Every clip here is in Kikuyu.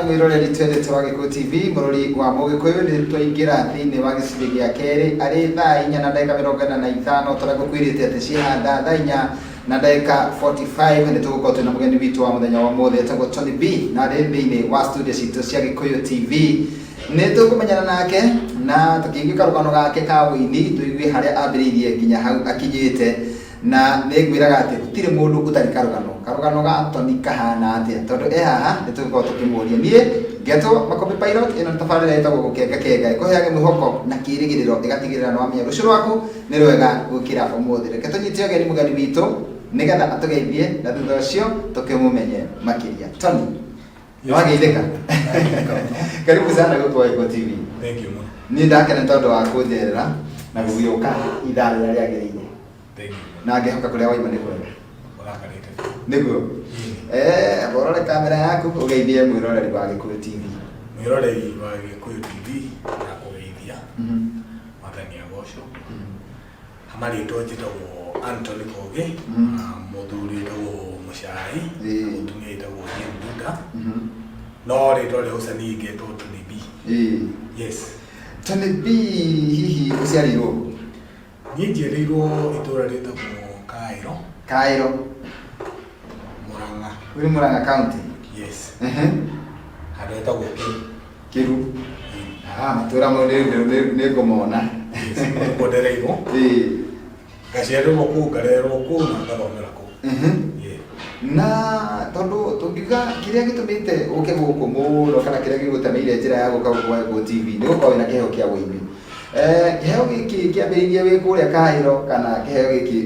Mwĩroreri twendete wa Gĩkũyũ TV, mũrori wa Mũgĩkũyũ, nĩ twaingĩra thĩinĩ wa gĩcunjĩ gĩa kerĩ arĩ thaa inya na ndagĩka 45, tũrĩa ngũkwĩrĩte atĩ ciĩhanda thaa inya na ndagĩka 45 nĩ tũgũkorwo twĩna mũgeni witũ wa mũthenya wa ũmũthĩ etagwo Tony B, na arĩ thĩinĩ wa studio citũ cia Gĩkũyũ TV. Nĩ tũkũmenyana nake na tũkĩigue karũgano gake ka ũini, tũigue harĩa ambĩrĩirie nginya hau akinyĩte. Na nĩ ngwĩraga atĩ gũtirĩ mũndũ ũtarĩ karũgano. Karũgano ga Tony kahana atĩa? Tondũ e haha nĩ tũgũkorwo tũkĩmũria. Niĩ ngetwo Makũmbĩ Pilot, ĩno nĩ tabarĩra ĩtagwo Gũkenga Kenga, ĩkũheage mwĩhoko na kĩrĩgĩrĩro, ĩgatigĩrĩra nĩ wamenya rũciũ rwaku nĩ rwega gũkĩra ũmũthĩ. Reke tũnyite ũgeni mũgeni witũ nĩgetha atũgeithie na thutha ũcio tũkĩmũmenye makĩria. Tony, nĩ wageithĩka? Karibu sana gũkũ Waikũ TV. Thank you mũno. Niĩ ndakena tondũ wa kũnjerera na gũgĩũka ithaa rĩrĩa rĩagĩrĩire. Thank you mũno. Na ngĩhoka kũrĩa waima nĩ kwega. Ũrakarĩte. Nĩguo. Eh, ũrore kamera yaku ũgeithie mwĩroreri wa Gĩkũyũ TV. Mwĩroreri wa Gĩkũyũ TV nakũgeithia. Mwathani agocwo. Marĩtwa njĩtagwo Anthony Kogi, na mũthuri wĩtagwo Mũcai, na mũtumia wĩtagwo Jane Nduta. No rĩtwa rĩa ũcanii ngetwo Tony B. Yes. Tony B, hihi ũciarĩirwo kũ? Niĩ njiarĩirwo itũra rĩtagwo Kaĩro. Kaĩro. Mũrang'a. Wĩ Mũrang'a County? Yes. Handũ hetagwo Kĩru. Kĩru. Ah, matũra mau nĩ ngũmona. Yes, nĩkuo ndereirwo. Ngaciarĩrwo kũu, ngarererwo kũu na ngathomera kũu. Yeah. Na tondũ tũngiuga kĩrĩa gĩtũmĩte ũke gũkũ mũno kana kĩrĩa gĩgũtemeire njĩra ya gũka gũkũ Waĩgũ TV nĩ gũkorwo wĩna kĩheo kĩa ũini. Eh, kĩheo gĩkĩ kĩambĩrĩirie wĩ kũrĩa Kaĩro kana kĩheo gĩkĩ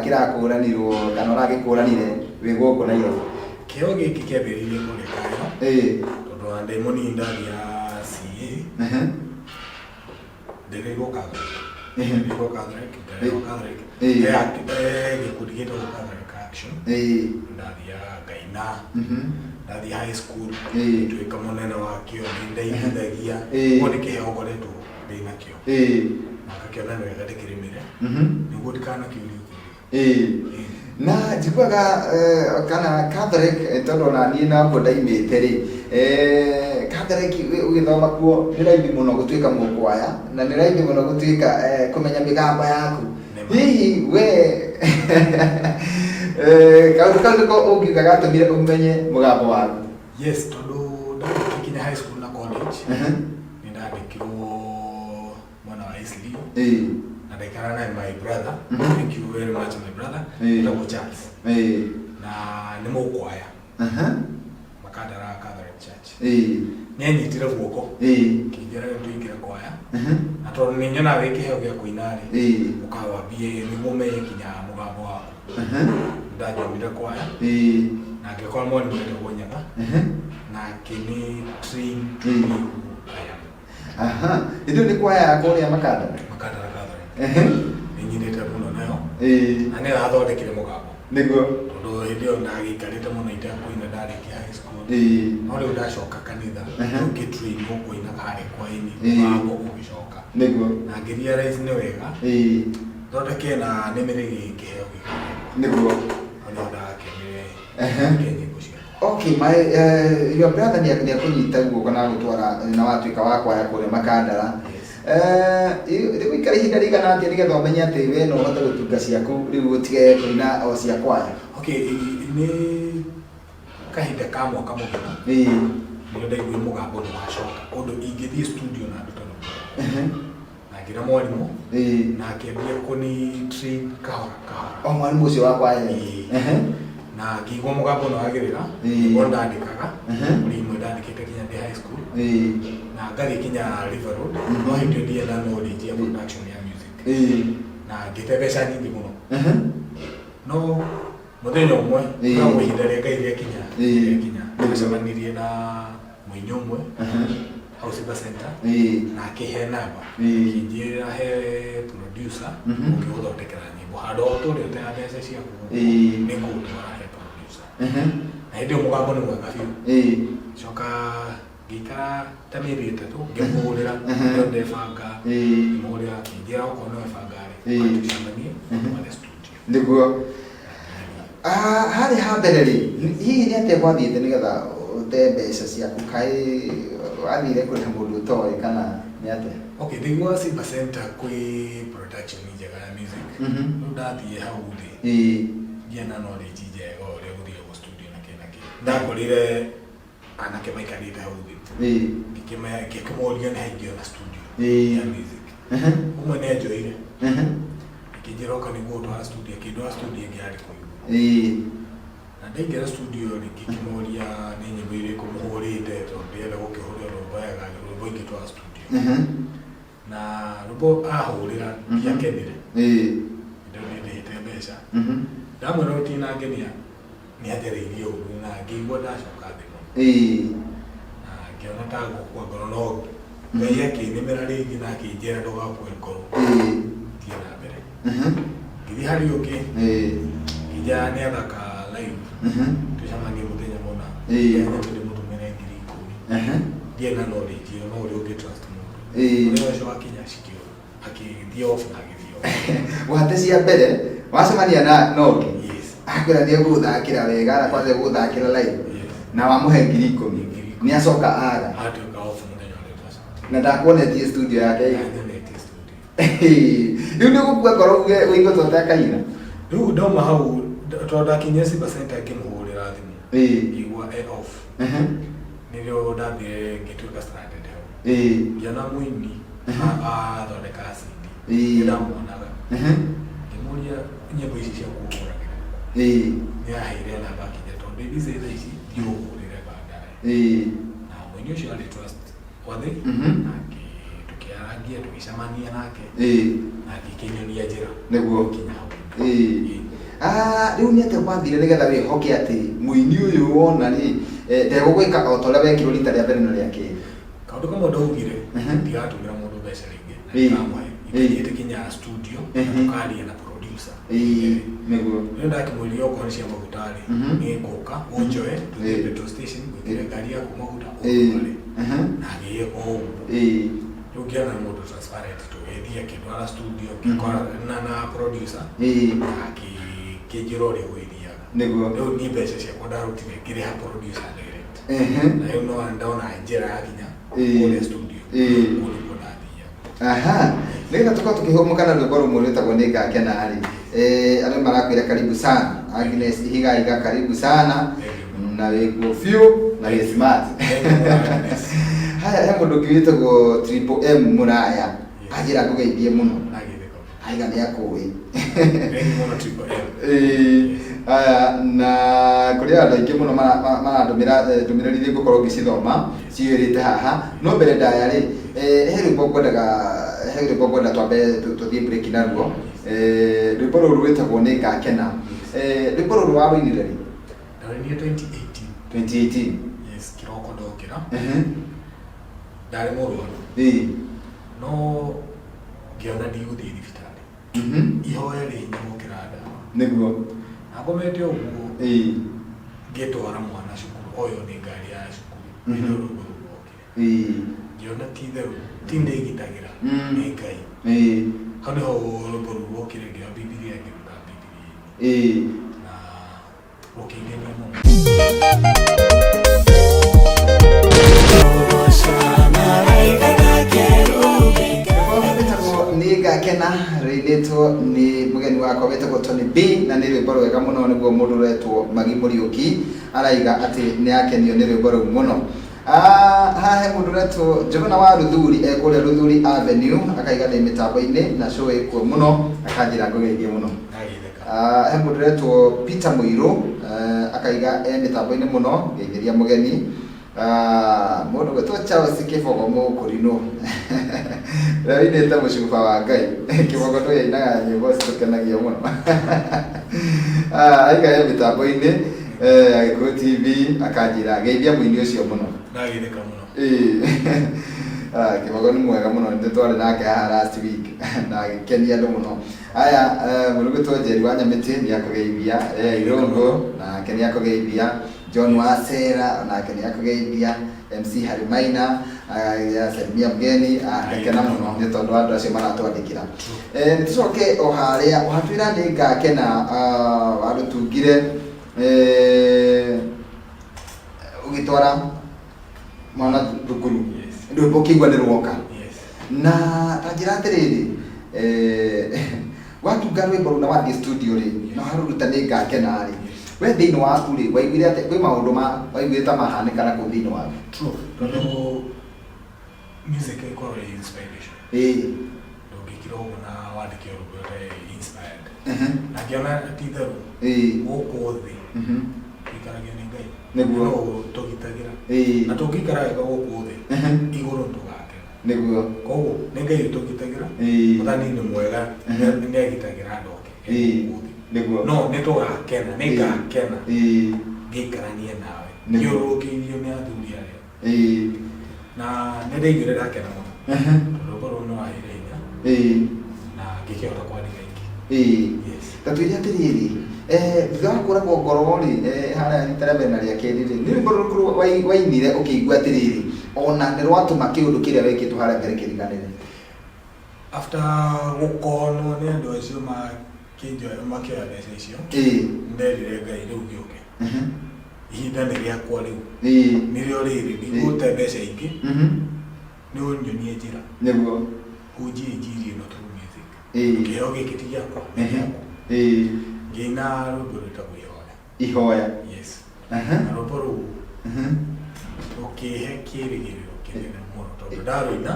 kĩrakũranirwo kana ũragĩkũranire wĩ gũkũ Nairobi? Kĩheo gĩkĩ kĩambĩrĩirie kũrĩa Kaĩro. Tondũ ona ndĩ mũnini ndathiaga CA. Ndereirwo Catholic. Ndereirwo Catholic, ndereirwo Catholic. He gĩkundi gĩtagwo Catholic Action. Ndathiaga ngaina. Ndathiĩ high school, ngĩtuĩka mũnene wakĩo, nĩ ndainithagia. Koguo nĩ kĩheo ngoretwo ndĩ nakĩo. Na ngakĩona nĩ wega ndĩkĩrĩmĩre, nĩguo ndikanakĩũrio kĩũria. Ĩĩ. Na njiguaga kana Catholic, tondũ ona niĩ nakuo ndaimĩte rĩ, Catholic ũgĩthoma kuo nĩ raithi mũno gũtuĩka mũkwaya na nĩ raithi mũno gũtuĩka kũmenya mĩgambo yaku. Hihi we kaũndũ kau nĩko ũngiuga gatũmire ũmenye mũgambo waku? Yes, tondũ ndarĩkia kinya high school na college, nĩ ndandĩkirwo mwena wa Eastleigh na ndaikara na my brother. Thank you very much, my brother. Etagwo Charles. Na nĩ mũkwaya. Makandara Catholic Church. Nĩ anyitire guoko. Kĩnjĩra rĩu tũingĩre kwaya. Na tondũ nĩ nyonaga wĩ kĩheo gĩa kũina rĩ, ũkawambie nĩguo ũmenye kinya mũgambo waku. Ndanjoinire kwaya. Na ngĩkora mwarimũ etagwo Nyaga. Na akĩnĩ train to be who I am. Aha. Hĩndĩ ĩyo nĩ kwaya ya kũrĩa Makandara. Makandara Catholic. Nĩ nyinĩte mũno nayo. Na nĩyo yathondekire mũgambo. Nĩguo. Tondũ hĩndĩ ĩyo ndagĩikarĩte mũno itekũina ndarĩkia high school. No rĩu ndacoka kanitha, rĩu ngĩ trainwo kũina harĩa kwa-inĩ, mũgambo ũgĩcoka. Nĩguo. Na ngĩ realize nĩ wega. Thondeke na nĩmĩre kĩheo gĩkĩ. Nĩguo. No nĩho ndakenire ngĩandĩka nyĩmbo ciakwa. Okay, my your brother nĩ nĩ akũnyita guoko na agũtwara na watuĩka wa kwaya kũrĩa Makandara. Yes. Rĩu ikara ihinda rĩigana atĩa nĩgetha ũmenye atĩ we no ũhote gũtunga ciaku rĩu ũtige kũina o cia kwaya? Okay, nĩ kahinda ka mwaka mũgima. Nĩrĩo ndaiguire mũgambo nĩ wacoka ũndũ ingĩthiĩ studio na ndute rwĩmbo. Na ngĩra mwarimũ na akĩambia kũni train kahora kahora. O mwarimũ ũcio wa kwaya? Ĩĩ. Na ngĩigua mũgambo nĩ wagĩrĩra, nĩguo ndandĩkaga. Kũrĩ imwe ndandĩkĩte nginya ndĩ high school. Na ngathiĩ nginya River Road, no hĩndĩ ĩyo ndiarĩ na knowledge ya production ya music. Na ngĩte mbeca nyingĩ mũno. No mũthenya ũmwe, no ihinda rĩa Ngai rĩakinya, rĩakinya, nĩndacemanirie na mũini ũmwe hau Simba Center, na akĩhe namba, akĩnjĩra he producer ũngĩgũthondekera nyĩmbo handũ ha ũtũre ũteaga mbeca ciaku, nĩ ngũgũtwara he producer. Na hĩndĩ ĩyo mũgambo nĩ mwega biũ. Coka ngĩikara ta mĩeri 3 ngĩmũhũrĩra, ĩyo ndebanga, ngĩmũhũrĩra akĩnjĩra okorwo nĩ webanga rĩ, tũcemanie tũtware studio. Nĩguo. Ah, harĩ ha mbere rĩ, hihi nĩ atĩa gwathiĩte nĩgetha Ũrute mbeca ciaku, kaĩ wathire kũrĩha mũndũ ũtoĩ kana nĩ atĩa? Okay, ndĩiguaga Simba Center kwĩ production njega ya music. Rĩu ndathiĩ hau thĩ, ngĩe na knowledge njega ũrĩa gũthiagwo studio na kĩ na kĩ. Ndakorire anake maikarĩte hau thĩ, ngĩkĩmoria nĩ haingĩona studio ya music. Ũmwe nĩ anjoire, akĩnjĩra oka nĩguo ũtwara studio, akĩndwara studio ĩngĩ yarĩ kũu igũrũ. Na ndaingĩra studio rĩ, ngĩkĩmoria nĩ nyĩmbo irĩkũ mũhũrĩte, tondũ ndĩrenda gũkĩhũrĩra rwĩmbo wega, rwĩmbo ingĩtwara studio. Na rwĩmbo ahũrĩra ndiakenire. Ndĩo nĩ ndĩhĩte mbeca. Ndamwĩra rũtinangenia, nĩ anjarĩirie ũru na ngĩigua ndacoka thĩ mũno. Na ngĩona ta ngũkua ngoro, no Ngai akĩnĩmĩra rĩngĩ na akĩnjĩra ndũgakue ngoro, thiĩ na mbere. Ngĩthiĩ harĩ ũngĩ, ngĩnjĩra nĩ athaka live, tũcemanie mũthenya mũna. Nyambe ndĩmũtũmĩre 10,000. Ndiarĩ na knowledge ĩyo, no ũrĩa ũngĩ trust mũndũ. Mũthenya ũcio wakinya cikĩũra, akĩthiĩ off na agĩthiĩ off. Wate cia mbere wacemania na ũngĩ, Yes. akwĩra nĩ egũgũthakĩra wega na kwanza egũgũthakĩra live, na wamũhe 10,000, 10,000. nĩ acoka aga. Atuĩka off mũthenya ũrĩa twacemania. Na ndakuonetie studio yake. Ndanyonetie studio. Rĩu nĩ ũgũkua ngoro uge ũigue ta ũtakaina? Rĩu ndauma hau, tondũ ndakinyire Simba Center ngĩmũhũrĩra thimũ, ngĩigua e off. Nĩrĩo ndathire ngĩtuĩka stranded hau. Ngĩona mũini athondeka CD. Nĩ ndamuonaga. Ngĩmũria nyĩmbo ici ciaku ũhũragĩra? Nĩ aheire namba, akĩnjĩra tondũ ndĩ busy thaa ici, thiĩ ũhũrĩre baadaye. Na mũini ũcio arĩ trust worthy, na tũkĩarangia, tũgĩcemania nake, na agĩkĩnyonia njĩra nginya hau. Ah, rĩu nĩ atĩa gwathire nĩgetha wĩhoke atĩ mũini ũyũ wona rĩ, ndegũgwĩka o ta ũrĩa wekirwo rita rĩa mbere na rĩa kerĩ? Kaũndũ kamwe ndaugire, ndigatũmĩra mũndũ mbeca rĩngĩ na ndikamũhe ithiĩte kinya studio na tũkaria na producer. Nĩguo. Rĩu ndakĩmwĩrire okorwo nĩ cia maguta rĩ, nĩ ngũka ũnjoe tũthiĩ petrol station, ngwĩkĩre ngari yaku maguta, ũndware. Na agĩgĩka o ũguo. Rĩu ngĩona nĩ mũndũ transparent, tũgĩthiĩ akĩndwara studio, ngĩkora na producer, na akĩnjĩra ũrĩa gwĩthiaga. Rĩu niĩ mbeca ciakwa ndarutire ngĩrĩha producer direct. Na rĩu no ndona njĩra yakinya kũrĩa studio. Kũu nĩkuo ndathiaga. Aha, nĩgetha tũkorwo tũkĩhũmũka na rwĩmbo rũmwe rwĩtagwo Nĩ Ngakena rĩ, andũ marakwĩra karibu sana. Agnes Ihigaiga, karibu sana. Thank you. Na wĩkuo biũ na wĩ smart. Thank you mũno, Agnes. Haya, he mũndũ ũngĩ wĩtagwo Triple M Mũraya, anjĩra ngũgeithie mũno. Nagĩtheka. Aiga nĩ akũĩ. Thank you mũno, Triple M. Haya, na kũrĩ andũ aingĩ mũno marandũmĩra ndũmĩrĩri iria ngũkorwo ngĩcithoma ciyũrĩte haha, no mbere ndaya rĩ, he rwĩmbo ngwendaga, he rwĩmbo ngwenda twambe tũthiĩ break naruo. Rwĩmbo rũrũ rwĩtagwo Nĩ Ngakena. Rwĩmbo rũrũ warũinire rĩ? Ndarũinire 2018. 2018. Yes, kĩroko ndokĩra. Ndarĩ mũrwaru. No ngĩona ndigũthiĩ thibitarĩ. Ihoya rĩ hinya gũkĩra ndawa. Na ngomete ũguo, ngĩtwara mwana cukuru, oyo nĩ ngari ya cukuru. Nĩrĩo rwĩmbo rũu rwokire. Ngĩona ti itherũ, ti ndĩgitagĩra, nĩ Ngai. Hau nĩho rwĩmbo rũu rwokire, ngĩoya Bibilia, ngĩruta Bibilia-inĩ. Na rũkĩngenia mũno. Rwĩtagwo Nĩ Ngakena, rũinĩtwo nĩ mũgeni wakwa wĩtagwo Tony B, na nĩ rwĩmbo rwega mũno. Nĩguo mũndũ ũretwo Magi Mũriũki araiga atĩ nĩ akenio nĩ rwĩmbo rũu mũno. Ah, haha he mũndũ ũretwo Njũgũna wa Ruthuri, e kũrĩa Ruthuri Avenue, akaiga ndĩ mĩtambo-inĩ na show ĩkuo mũno, akanjĩra ngũgeithie mũno. Nagĩtheka. Ah, he mũndũ ũretwo Peter Mũirũ, akaiga e mĩtambo-inĩ mũno, ngeithĩria mũgeni. Ah, mũndũ gwĩtwo Charles Kĩbogo Mũkũrinũ, ũrĩa wĩinĩte Mũcuba wa Ngai. Kĩbogo ndũĩ ainaga nyĩmbo citũkenagia mũno. Ah, aiga e mĩtambo-inĩ, Agĩkũyũ TV, akanjĩra geithia mũini ũcio mũno. Ndagĩtheka mũno. Ah, Kĩbogo nĩ mwega mũno, nĩ twarĩ nake haha last week na agĩkenia andũ mũno. Aya, mũndũ gwĩtwo Njeri wa Nyamĩtĩ nĩ akũgeithia, Irũngũ nake nĩ akũgeithia, John wa Sera nake nĩ akũgeithia, MC Harry Maina salimia mgeni, ngakena mũno nĩ tondũ wa andũ acio maratwandĩkĩra. Nĩ tũcoke o harĩa watwĩra Nĩ Ngakena, warũtungire, ũgĩtwĩra Ũgĩtwara mwana thukuru. Yes. Rwĩmbo ũkĩigua nĩ rwoka. Yes. Na ta njĩra atĩrĩrĩ, watunga rwĩmbo rũu na wathiĩ studio rĩ, na warũruta nĩ ngakena rĩ, we thĩinĩ waku rĩ, waiguire atĩ kwĩ maũndũ ma waiguire ta mahanĩka na kũu thĩinĩ waku? True, tondũ music ĩkoragwo ĩ inspiration. Ndũngĩkira ũguo na wandĩke rwĩmbo ũtarĩ inspired. Na ngĩona ti itherũ, gũkũ thĩ tũikaragio nĩ Ngai. Nĩguo. No tũgitagĩra. Na tũngĩikara wega gũkũ thĩ, igũrũ nĩtũgakena. Nĩguo. Koguo nĩ Ngai ũtũgitagĩra. Mwathani nĩ mwega, nĩ agitagĩra andũ ake gũkũ thĩ. Nĩguo. No nĩ tũgakena, nĩ ngakena ngĩikaranie nawe. Thiũrũrũkĩirio nĩ athuri arĩa. Na nĩ ndaiguire ndakena mũno. Tondũ rwĩmbo rũu nĩ waheire hinya. Na ngĩkĩhota kwandĩka ingĩ. Yes. Ta twĩre atĩrĩrĩ, thutha wa kũragwo ngoro rĩ, harĩa rita rĩa mbere na rĩa kerĩ rĩ, nĩ rwĩmbo rũrĩkũ wainire ũkĩigua atĩrĩrĩ, ona nĩ rwatũma kĩũndũ kĩrĩa wekĩtwo harĩa mbere kĩriganĩre? After gũkonwo nĩ andũ acio makĩoya mbeca icio, nderire Ngai rĩu gĩũke. Ihinda nĩ rĩakwa rĩu. Nĩrĩo rĩrĩ, ndigũte mbeca ingĩ, nĩ ũnyonie njĩra. Nĩguo. Hunjie injiri ĩno through music. Kĩheo gĩkĩ ti gĩakwa, nĩ gĩaku. Ngĩina rwĩmbo rwĩtagwo Ihoya. Ihoya. Yes. Na rwĩmbo rũu rũkĩhe kĩĩrĩgĩrĩro kĩnene mũno tondũ ndarũina,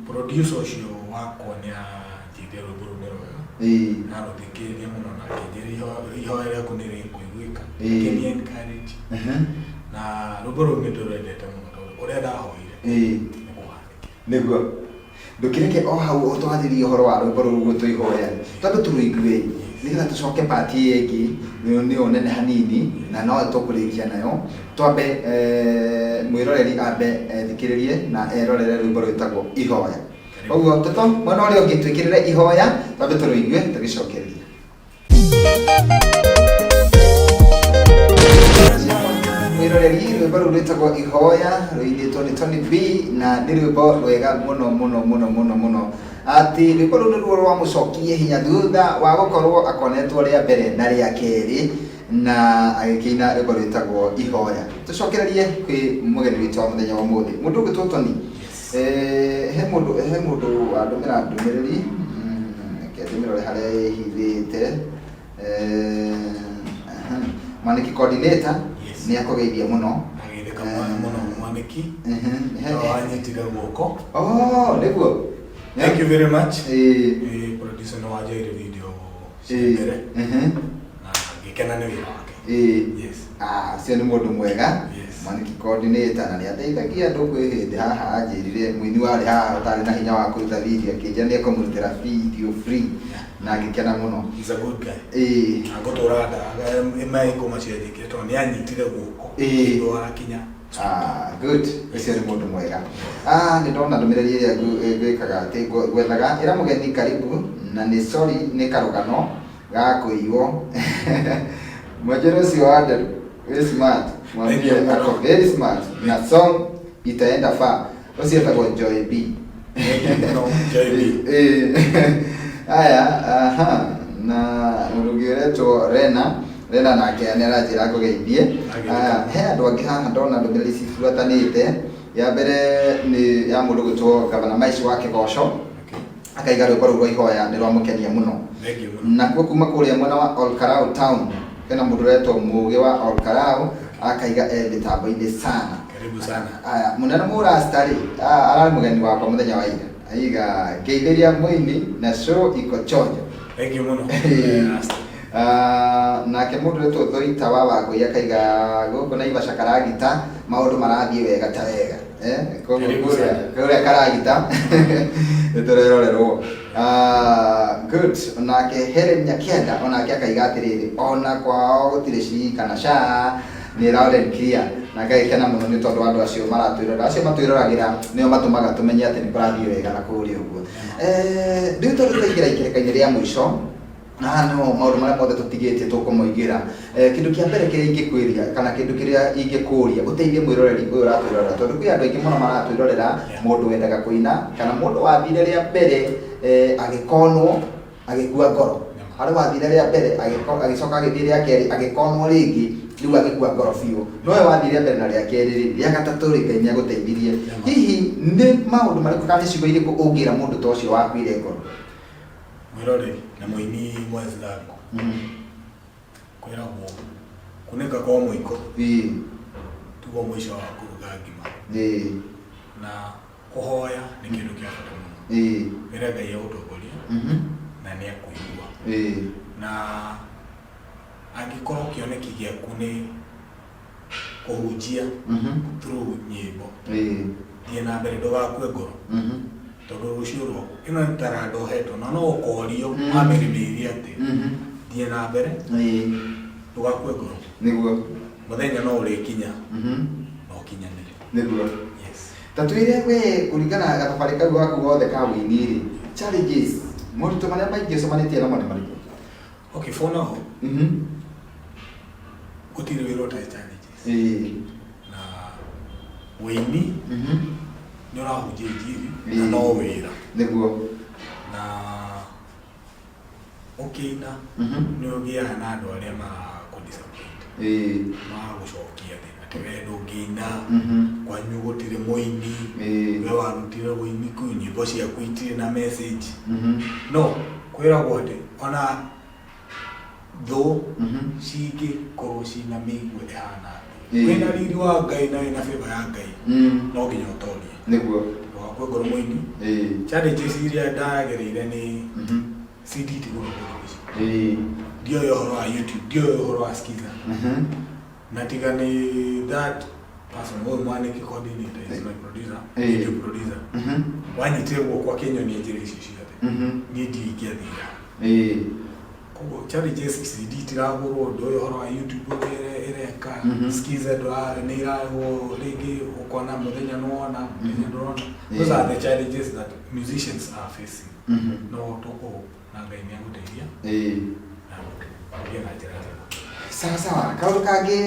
producer ũcio wakwa nĩ anjĩrire rwĩmbo rũu nĩ rwega. Na rũthikĩrĩria mũno na akĩnjĩra ihoya rĩaku nĩ rĩkũiguĩka. Akĩni encourage. Na rwĩmbo rũu nĩ ndĩrwendete mũno tondũ ũrĩa ndahoire nĩ kũhanĩkire. Nĩguo. Ndũkĩreke o hau ũtwarĩrie ũhoro wa rwĩmbo rũu gwĩtwo Ihoya. Twambe tũrũigue nĩgetha tũcoke part ĩyo ĩngĩ nĩyo nene hanini na no tũkũrĩkia nayo. Twambe mwĩroreri ambe ethikĩrĩrie na erorere rwĩmbo rwĩtagwo Ihoya. Koguo Toto mwena ũrĩa ũngĩ twĩkĩrĩre Ihoya twambe tũrũigue tũgĩcokereria. Mwĩroreri, rwĩmbo rũu rwĩtagwo Ihoya rũinĩtwo nĩ Tony B na nĩ rwĩmbo rwega mũno mũno mũno mũno mũno. Atĩ rwĩmbo rũu nĩruo rwamũcokirie hinya thutha wa gũkorwo akonetwo rĩa mbere na rĩa kerĩ na agĩkĩina rwĩmbo rwĩtagwo Ihoya. Tũcokererie kwĩ mũgeni witũ wa mũthenya wa ũmũthĩ, mũndũ ũgwĩtwo Tony. He mũndũ wandũmĩra ndũmĩrĩri, reke ndĩmĩrore harĩa ĩhithĩte. Mwaniki coordinator nĩ akũgeithia mũno. Ageithĩka mũno Mwaniki. No wanyitire guoko. Oh, nĩguo. Thank you very much. Producer no wanjoire video cia mbere. Na ngĩkena nĩ wĩra wake. Yes. Ũcio nĩ mũndũ mwega. Mwaniki coordinator na nĩ ateithagia andũ kwĩ hĩndĩ haha anjĩrire mũini warĩ haha ũtarĩ na hinya wa kũruta video akĩnjĩra nĩ ekũmũrutĩra video free na ngĩkena mũno. He's a good guy. Na ngũtũra maĩko macio anjĩkire tondũ nĩ anyitire guoko. Ngĩtwara kinya. Good. Ũcio nĩ mũndũ mwega. Nĩ ndona ndũmĩrĩri ĩrĩa ngwĩkaga atĩ ngwethaga ĩra mũgeni karibu na nĩ sorry nĩ karũgano ga kũiywo. Mwenjero ũcio wa nderu wĩ smart. Mwambie Thank you. ako very smart na song itaenda far. Ũcio etagwo Joy B. Thank you. Joy B. Aya, aha, na mũndũ ũngĩ ũretwo Rena. Rena nake nĩ aranjĩra ngũgeithie. Agĩtheka. He andũ angĩ haha ndona ndũmĩrĩri cibuatanĩte. Ya mbere nĩ ya mũndũ ũgwĩtwo Gavana Maici wa Kĩgoco. Akaiga rwĩmbo rũu rwa Ihoya nĩ rwamũkenia mũno. Thank you mũno. Nakuo kuma kũrĩa mwena wa Olkarau town hena mũndũ ũretwo Mũgĩ wa Olkarau akaiga e mĩtambo-inĩ sana. Karibu sana. Aya, mũnene mũrasta rĩ, ararĩ mũgeni wakwa mũthenya wa ira. Aiga ngeithĩria mũini na show iko chonjo. Thank you mũno. Nake mũndũ ũretwo Thoita wa Wangũi akaiga gũkũ Naivasha Karagita maũndũ marathiĩ wega ta wega. Koguo Karibu sana. kũrĩa Karagita nĩtũrerorerwo. Good. Onake Helen Nyakianda onake akaiga atĩrĩrĩ, ona kwao gũtirĩ ci kana ca nĩ loud and clear. Na ngagĩkena mũno nĩ tondũ andũ acio maratwĩrorera, acio matwĩroragĩra nĩo matũmaga tũmenye atĩ nĩ kũrathiĩ wega na kũrĩa ũguo. Rĩu tondũ twaingĩra ikereka-inĩ rĩa mũico, na haha nĩho maũndũ marĩa mothe tũtigĩtie tũkũmoigĩra. Kĩndũ kĩa mbere kĩrĩa ingĩkwĩria kana kĩndũ kĩrĩa ingĩkũria ũteithie mwĩroreri ũyũ ũratwĩrorera, tondũ kwĩ andũ aingĩ mũno maratwĩrorera, mũndũ wendaga kũina kana mũndũ wathire rĩa mbere agĩkonwo agĩkua ngoro. Harĩ wathire rĩa mbere, agĩcoka agĩthiĩ rĩa kerĩ, agĩkonwo rĩngĩ, rĩu agĩkua ngoro biũ. No we wathiĩ rĩa mbere na rĩa kerĩ rĩ, rĩa gatatũ rĩ, Ngai nĩagũteithirie. Hihi nĩ maũndũ marĩkũ kana nĩ ciugo irĩkũ ũngĩra mũndũ ta ũcio wakuire ngoro? Mwĩroreri na mũini mwenzangu, kwĩragwo kunĩka kwa mũiko tiguo mũico wa kũruga ngima. Na kũhoya nĩ kĩndũ kĩa bata mũno. Wĩre Ngai agũtongorie na nĩ akũigua. Na angĩkorwo kĩoneki gĩaku nĩ kũhunjia through nyĩmbo, thiĩ na mbere, ndũgakue ngoro, tondũ rũciũ rwaku ĩno nĩ taranda ũhetwo na no ũkorio wamĩrĩmĩirie atĩa. Thiĩ na mbere, ndũgakue ngoro. Nĩguo. Mũthenya no ũrĩkinya na ũkinyanĩre. Nĩguo. Yes. Ta twĩre we, kũringana na gathabarĩ kau gaku gothe ka wĩini rĩ, challenges, moritũ marĩa maingĩ ũcemanĩtie namo nĩ marĩkũ? Okay, for now gũtirĩ wĩra ũtarĩ challenges. Na wĩini nĩ ũrahunjia injiri na no wĩra. Nĩguo. Na ũkĩina nĩ ũgĩaga na andũ arĩa marakũ disappoint, magagũcokia thĩ atĩ we ndũngĩina, kwanyu gũtirĩ mũini, we warutire wĩini kũ, nyĩmbo ciaku itirĩ na message. No kwĩragwo atĩ ona thũ cingĩkorwo cina mĩigua ĩhana atĩa, wĩna riri wa Ngai na wĩna favor ya Ngai, no nginya ũtorie. Nĩguo. Ndũgakue ngoro, mũini. Challenges iria ndagereire nĩ CD tigũragwo thikũ ici. Ndioĩ ũhoro wa YouTube, ndioĩ ũhoro wa Skiza. Na tiga nĩ that person ũyũ mwanĩki coordinator is my producer, video producer, wanyitire guoko akĩnyonia njĩra icio ciothe, niĩ ndingĩathire. Koguo challenges, CD itiragũrwo, ndũĩ ũhoro wa YouTube ũrĩa ĩreka, Skiza nĩ irarĩhwo rĩngĩ, ũkona mũthenya nĩwona, mũthenya ndũrona. Those are the challenges that musicians are facing. No tũkũ na Ngai nĩ agũteithia na ũgĩe na njĩra njega. Sawa sawa. Kaũndũ kangĩ,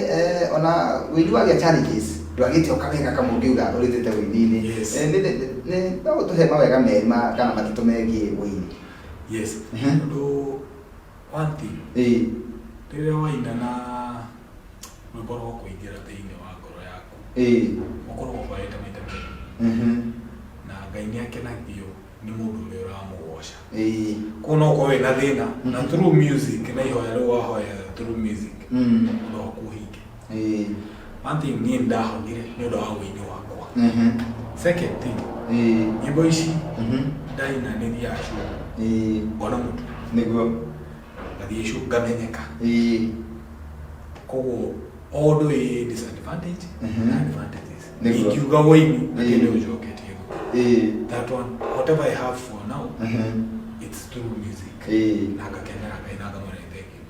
ona wĩini wagĩa challenges, ndwagĩte o kawega kamwe ũngiuga ũrĩtĩte wĩini-inĩ? Yes. Nĩ no ũtũhe mawega merĩ ma kana matatũ megiĩ wĩini? Yes. Tondũ one thing, rĩrĩa waina na rwĩmbo rwa kũingĩra thĩinĩ wa ngoro yaku, ũkoragwo ũhoete maita merĩ, na Ngai nĩ akenagio nĩ mũndũ ũrĩa ũramũgoca. Koguo no ũkorwo wĩna thĩna na through music na ihoya rĩu wahoya through music, ũndũ waku ũhinge. One thing, niĩ nĩndahonire nĩ ũndũ wa wĩini wakwa. Second thing, nyĩmbo ici ndaina nĩ thiaga show, ngona mũtu, ngathiĩ show ngamenyeka. Koguo o ũndũ wĩ disadvantage na advantages. Ingiuga wĩini atĩ nĩ ũnjoketie thutha, that one, whatever I have for now, it's through music, na ngakenera Ngai na ngamwĩra thank you.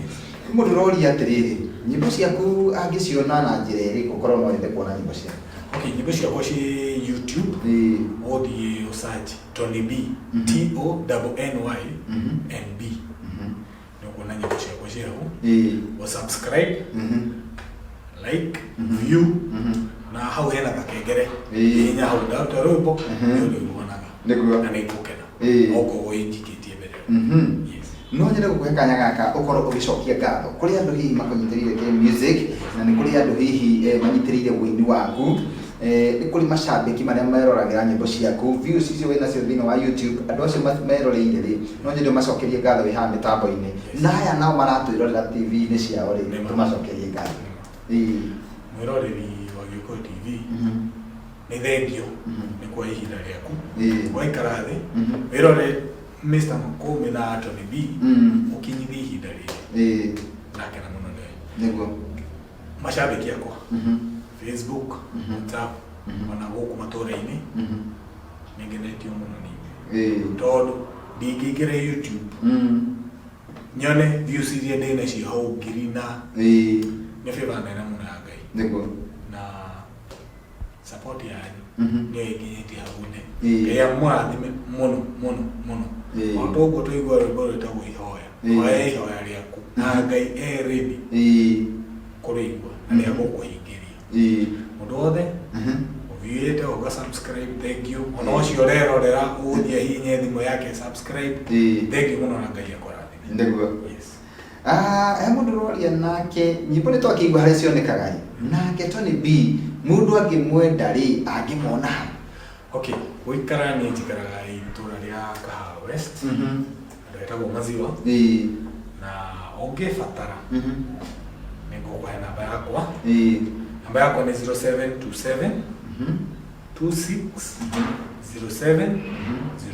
Yes. Mũndũ ũroria atĩrĩrĩ, nyĩmbo ciaku angĩciona na njĩra ĩrĩkũ, korwo no ende kuona nyĩmbo ciaku? Okay, nyĩmbo ciakwa ciĩ YouTube. Ũthiĩ ũsearch Tony B, Tonny and B, nĩ ũkuona nyĩmbo ciakwa ciĩ hau. Ũsubscribe, like, view, na hau hena gakengere. Hihinya hau, ndaruta rwĩmbo nĩ ũrĩruonaga. Na nĩ ngũkena okorwo ĩnjikĩtie mbere. Yes. No nyende gũkũhe kanya gaka ũkorwo ũgĩcokia ngatho kũrĩ andũ hihi makũnyitĩrĩire kĩ music, na nĩ kũrĩ andũ hihi manyitĩrĩire wĩini waku, nĩ kũrĩ macambĩki marĩa meroragĩra nyĩmbo ciaku, views icio wĩ nacio thĩinĩ wa YouTube, andũ acio meroreire rĩ, no nyende ũmacokerie ngatho wĩ haha mĩtambo-inĩ, na aya nao maratwĩrorera TV-inĩ ciao rĩ, tũmacokerie ngatho. Mwĩroreri wa Gĩũkũyũ TV, nĩ thengio nĩ kuoya ihinda rĩaku waikara thĩ wĩrore Mr. Makũmbĩ na Tony B, ũkinyithie ihinda rĩrĩ. Ndakena mũno nĩwe. Macambĩki akwa Facebook, WhatsApp, ona gũkũ matũra-inĩ, nĩngenetio mũno nĩ inyuĩ, tondũ ndingĩingĩra YouTube nyone views iria ndĩ nacio hau ngiri na nĩ favor nene mũno ya Ngai. Na support yanyu nĩyo ĩnginyĩtie hau ndĩ. Ngai amũrathime mũno mũno mũno. O toguo tũigua rwĩmbo rwĩtagwo ihoya, hoya ihoya rĩaku na Ngai e ready kũrĩigua na nĩ agũkũhingĩria. Mũndũ wothe ũthiĩte ũga subscribe, thank you. Ona ũcio ũrerorera ũgũthiĩ ahihinye thimũ yake subscribe, thank you mũno na Ngai akũrathime. Nĩguo. Yes. Ah, he mũndũ ũroria nake nyĩmbo nĩ twakĩigua harĩa cionekaga ĩ, nake Tony B mũndũ angĩmwenda rĩ, angĩmwona ha? Okay, gũikara niĩ njikaraga itũra rĩa Kahawa West, handũ hetagwo Maziwa. Na ũngĩbatara nĩ ngũkũhe namba yakwa. Namba yakwa nĩ 0727 26 07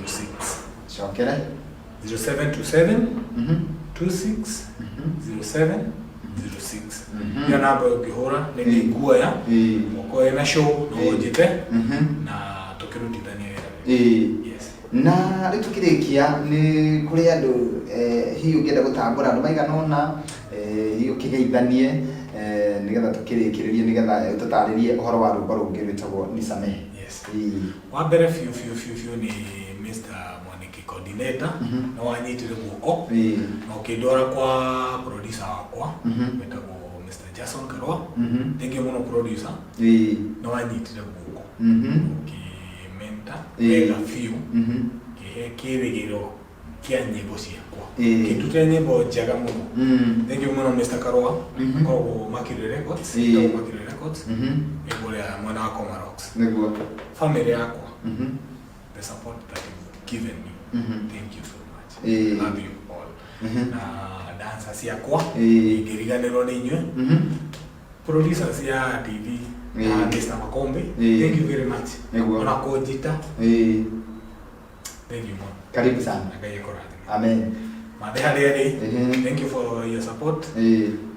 06. Cokere. 0727 26 07 06. Ĩyo namba ũngĩhũra nĩ ngĩkuoya. Ũkorwo na show no ũnjĩte na tũkĩrutithania wĩra. Yes. Na rĩu tũkĩrĩkia, nĩ kũrĩ andũ hihi ũngĩenda gũtambũra andũ maigana ũna, hihi ũkĩgeithanie, nĩgetha tũkĩrĩkĩrĩrie, nĩgetha ũtũtarĩrie ũhoro wa rwĩmbo rũngĩ rwĩtagwo Nisamehe. Yes. Wa mbere biũ biũ biũ biũ nĩ Mr. Mwaniki coordinator, nĩ wanyitire guoko na ũkĩndwara kwa producer wakwa wĩtagwo Mr. Jason Karua. Thank you mũno producer, nĩ wanyitire guoko ũkĩmenta wega biũ, kĩhe kĩrĩgĩrĩro kĩa nyĩmbo ciakwa, kĩndutĩra nyĩmbo njega mũno. Thank you mũno Mr. Karua. Akoragwo Mercury Records, ĩtagwo Mercury Records, ĩ kũrĩa mwena wa Komarock. Family yakwa, the support that you've given me, thank you so much. Love you all. Na dancers ciakwa, ingĩriganĩrwo nĩ inyuĩ. Producers ya TV na Mr. Makombe, thank you very much. Ona kũnjita, thank you mũno. Karibu sana. Na Ngai akũrathime. Amen. Mathe harĩa rĩ, thank you for your support.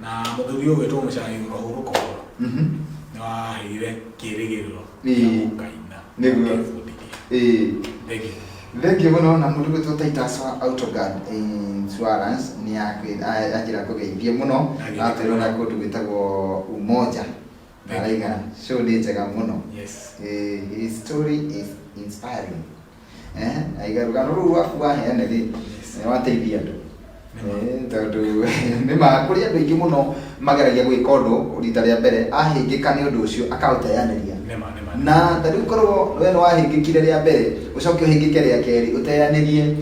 Na mũthuri ũyũ wĩtwo Mũcai Ũhuru Kohoro, nĩ waheire kĩĩrĩgĩrĩro gĩa gũkaina, gũkĩbundithia. Thank you. Thank you mũno. Na mũndũ gwĩtwo Titus wa Autoguard Insurance nĩ anjĩra kũgeithie mũno. Atwĩrwo na kũndũ gwĩtagwo Umoja. Thank you. Araiga show nĩ njega mũno. Yes. His story is inspiring. Aiga rũgano rũu rwaku waheana rĩ, wateithia andũ. Tondũ nĩ ma kũrĩ andũ aingĩ mũno mageragia gwĩka ũndũ rita rĩa mbere, ahĩngĩka nĩ ũndũ ũcio akaũteanĩria. Nĩma nĩma. Na ta rĩu korwo we nĩ wahĩngĩkire rĩa mbere, ũcoke ũhĩngĩke rĩa kerĩ ũteanĩrie,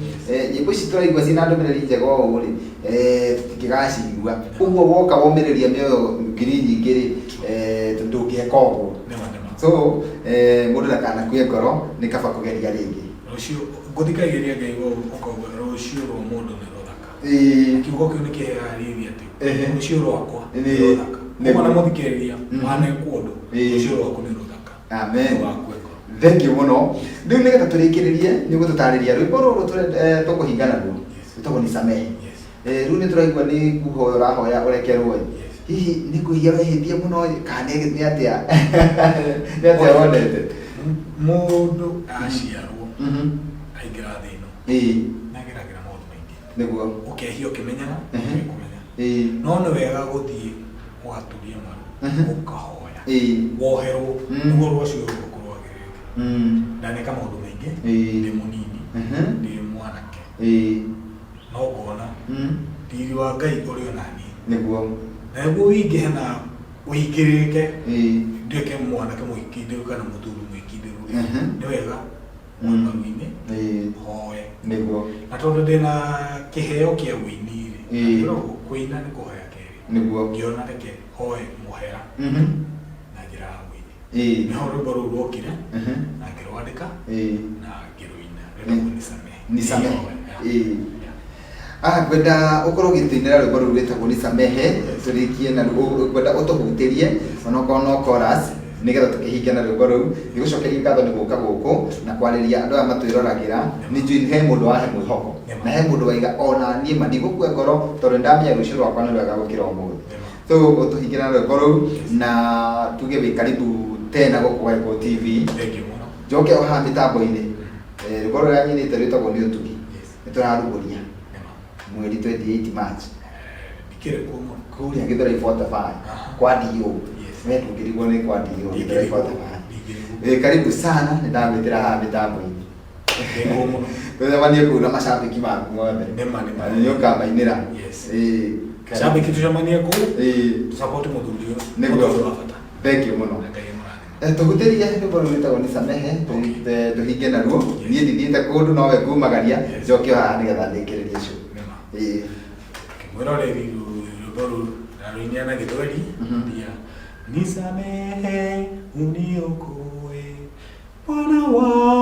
nyĩmbo ici tũraigua ciĩna ndũmĩrĩri njega ũũ rĩ, tũtingĩgacigua. Ũguo woka womĩrĩria mĩoyo ngiri nyingĩ rĩ, ndũngĩeka ũguo. Nĩma nĩma. So mũndũ ndakanakue ngoro, nĩ kaba kũgeria rĩngĩ. Rũciũ ngũthikagĩrĩria ngaigua ũkauga rũciũ rwa mũndũ nĩ rũthaka. Kiugo kĩu nĩ kĩheaga riri atĩ rũciũ rwakwa nĩ rũthaka. Ũguo na mũthikĩrĩria wanekwo ũndũ, rũciũ rwaku nĩ rũthaka. Amen. Ndũgakue ngoro. Thank you mũno. Rĩu nĩgetha tũrĩkĩrĩrie, nĩ ũgũtũtarĩria rwĩmbo rũrũ tũkũhinga naruo. Rwĩtagwo Nisamehe. Yes. Rĩu nĩ tũraigua nĩ kũhoya ũrahoya ũrekerwo ĩ. Yes. Hihi nĩ kwĩhia wehĩtie mũno ĩ, kana nĩ atĩa? Nĩ atĩa wonete? Mũndũ aciarwo aingĩra thĩ ĩno, nĩ ageragĩra maũndũ maingĩ. Ũkehia ũkĩmenyaga, ũkĩmenya. No nĩ wega gũthiĩ ũgaturia maru, ũkahoya. Woherwo, nĩguo rũciũ rũgũkorwo rwagĩrĩte. Ndaneka maũndũ maingĩ, ndĩ mũnini, ndĩ mwanake. No ngona riri wa Ngai ũrĩ o naniĩ. Na nĩguo ũingĩhe na ũingĩrĩke, nduĩke mwanake mũikindĩru kana mũthuri mũikindĩru, nĩ wega ũe maru-inĩ, hoe. Na tondũ ndĩna kĩheo kĩa ũini rĩ, ngoragwo kũina nĩ kũhoya kerĩ. Ngĩona reke hoe mũhera na njĩra ya ũini. Nĩho rwĩmbo rũu rwokire, na ngĩrwandĩka, na ngĩrũina. Rwĩtagwo Nisamehe. Nisamehe. Yeah. Ngwenda ũkorwo ũgĩtũinĩra rwĩmbo rũu rwĩtagwo Nisamehe, tũrĩkie na ruo, ngwenda ũtũhutĩrie onokorwo no chorus, nĩgetha tũkĩhinge na rwĩmbo rũu. Nĩgũcokeria ngatho nĩ gũka gũkũ na kwarĩria andũ aya matwĩroragĩra. Nĩ njũĩ he mũndũ wahe mwĩhoko, na he mũndũ waiga ona niĩ ma ndigũkua ngoro tondũ nĩndamenya rũciũ rwakwa nĩ rwega gũkĩra ũmũthĩ. So ũtũhingĩre na rwĩmbo rũu na tuge wĩ karibu tena gũkũ Gĩkũyũ TV. Thank you mũno. Njoke o haha mĩtambo-inĩ, rwĩmbo rũrĩa nyinĩte rwĩtagwo Nĩ Ũtugi. Yes. Nĩ tũrarugũria Nĩma. mweri 28 March. Ndikĩrĩ kuo mũno. Kũrĩa Gĩthũrai 45 kwa DO. Yes. We ndũngĩrigwo nĩ kwa DO, Gĩthũrai Ndingĩrigwo. 45. Ndingĩrigwo. Wĩ karibu sana, nĩ ndagwĩtĩra haha mĩtambo-inĩ. Ndĩkuo mũno. Tũcemanie kũu na macambĩki maku mothe. Nĩma, nĩma. Na nĩ ũkamainĩra. Yes. Karibu. Cambĩki tũcemanie kũu, tũsupport mũthuri ũyũ. Nĩguo. Mũthuri wa bata. Thank you mũno. Na Ngai amũrathime. Tũhutĩrie rwĩmbo rũu rwĩtagwo Nisamehe, tũhinge naruo. Niĩ ndithiĩte kũndũ nowe ngumagaria, Yes. njoke o haha nĩgetha ndĩkĩrĩrie show. Nĩma. Mwĩroreri, rwĩmbo rũu narũinia na Gĩthweri. Ndia nisamehe, uniokoe, Bwana wangu.